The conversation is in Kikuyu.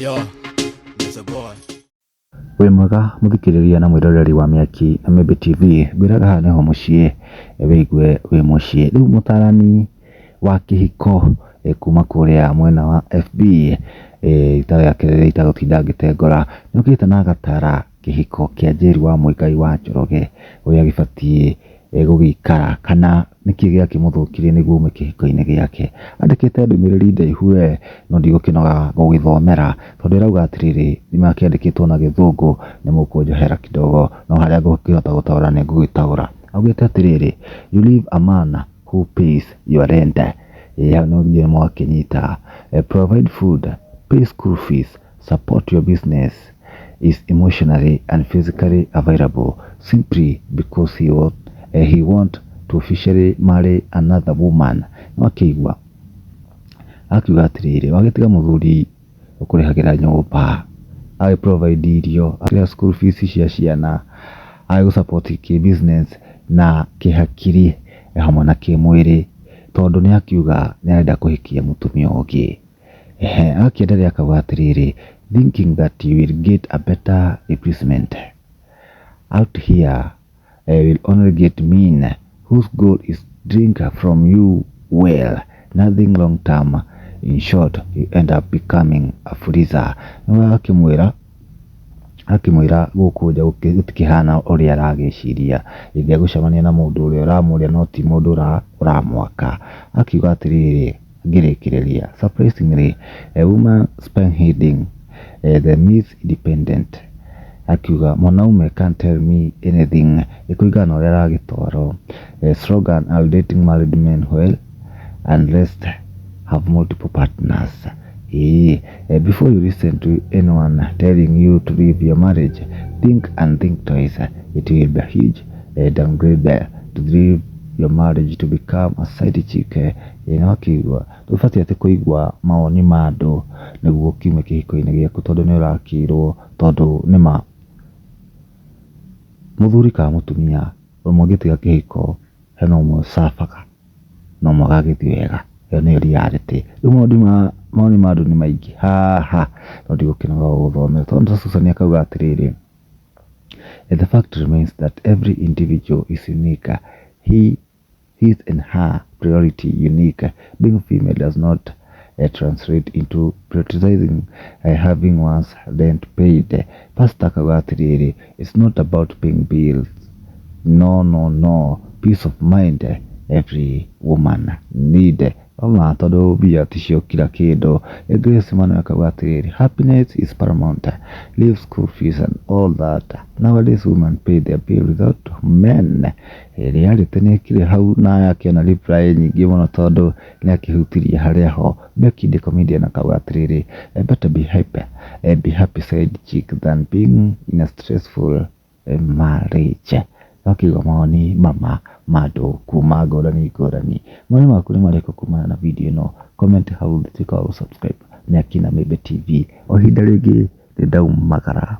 Yo, Mr. Boy. Wĩ mwega mũthikĩrĩria na mwĩroreri wa Mĩaki na Mĩmbi TV, ngwĩraga haha nĩho mũciĩ wĩigue wĩ mũciĩ. Rĩu mũtarani wa kĩhiko kuma kũrĩa mwena wa FB rita rĩake rĩrĩa itagũtinda ngĩtengũra, nĩokĩte na agatara kĩhiko kĩa Njeri wa Mũigai wa Njoroge ũrĩa gĩbatiĩ gũgĩikara kana nĩkĩ gĩakĩmũthũkirie nĩguo aume kĩhiko-inĩ gĩake. Andĩkĩte ndũmĩrĩri ndaihu we no ndigũkĩnoga gũgĩthomera tondũ ĩrauga atĩrĩrĩ, thimo yakĩandĩkĩtwo na gĩthũngũ nĩ mũkũnjohera kidogo no harĩa ngũkĩhota gũtaũra nĩ ngũgĩtaũra. Augĩte atĩrĩrĩ, you leave a man who pays your rent, ĩĩ hau no nginya mwakĩnyita, provide food, pay school fees, support your business, is emotionally and physically available simply because he want to officially marry another woman. Nĩwakĩigua? Akiuga atĩrĩrĩ, wagĩtiga mũthuri ũkũrĩhagĩra nyũmba, agĩ provide irio, akĩrĩha school fees cia ciana, agĩgũ support kĩ business na kĩhakiri hamwe na kĩmwĩrĩ, tondũ nĩ akiuga nĩ arenda kũhikia mũtumia ũngĩ. Ehe, akĩenderea akauga atĩrĩrĩ, thinking that you will get a better replacement out here will only get men whose goal is drink from you well, nothing long term. In short, you end up becoming a freezer. Nĩwe akĩmwĩra akĩmwĩra gũkũ nja gũtikĩhana ũrĩa aragĩciria, hĩndĩ egũcemania na mũndũ ũrĩa ũramũrĩa no ti mũndũ ũramwaka. Akiuga atĩrĩrĩ, ngĩrĩkĩrĩria, surprisingly, a woman spearheading the Miss Independent. Akiuga mwanaume can't tell me anything ĩkũringana na ũrĩa aragĩtwarwo. Slogan are dating married men well and rest have multiple partners. Ĩĩ, before you listen to anyone telling you to leave your marriage, think and think twice. It will be a huge downgrade to leave your marriage to become a side chick. Ĩĩ nĩwakĩigua, ndũbatiĩ atĩ kũigua mawoni ma andũ nĩguo ũkiume kĩhiko-inĩ gĩaku tondũ nĩ ũrakĩrwo tondũ nĩma mũthuri kana mũtumia ũmwe angĩtiga kĩhiko hena ũmwe ũcabaga na ũmwe agagĩthiĩ wega. Ĩyo nĩyo reality. Rĩu maũndũ mawoni ma andũ nĩ maingĩ haha no ndigũkĩnoga gũgũthomera tondũ ta Susan akauga atĩrĩrĩ, the fact remains that every individual is unique. He, his and her priority unique. Being female does not translate into prioritizing having one's rent paid. Pastor akauga atĩrĩrĩ, it's not about paying bills. No, no, no. Peace of mind every woman need. Ona tondũ mbia ticio kila kĩndũ. Grace Manuel akauga atĩrĩrĩ, happiness is paramount. Leave school fees and all that. Nowadays women pay their bill without men. Reality nĩ ĩkĩrĩ hau na akĩona reply nyingĩ mũno tondũ nĩ akĩhutirie harĩa ho. Becky the comedian akauga atĩrĩrĩ, better be happy side chick than being in a stressful marriage. Wakĩigua mawoni mama ma andũ kuma ngũrani ngũrani. Mawoni maku nĩ marĩkũ kumana na video ĩno? Comment hau thĩ, tuĩka wa gũ subscribe Mĩaki na Mĩmbi TV. O ihinda rĩngĩ nĩ ndaumagara.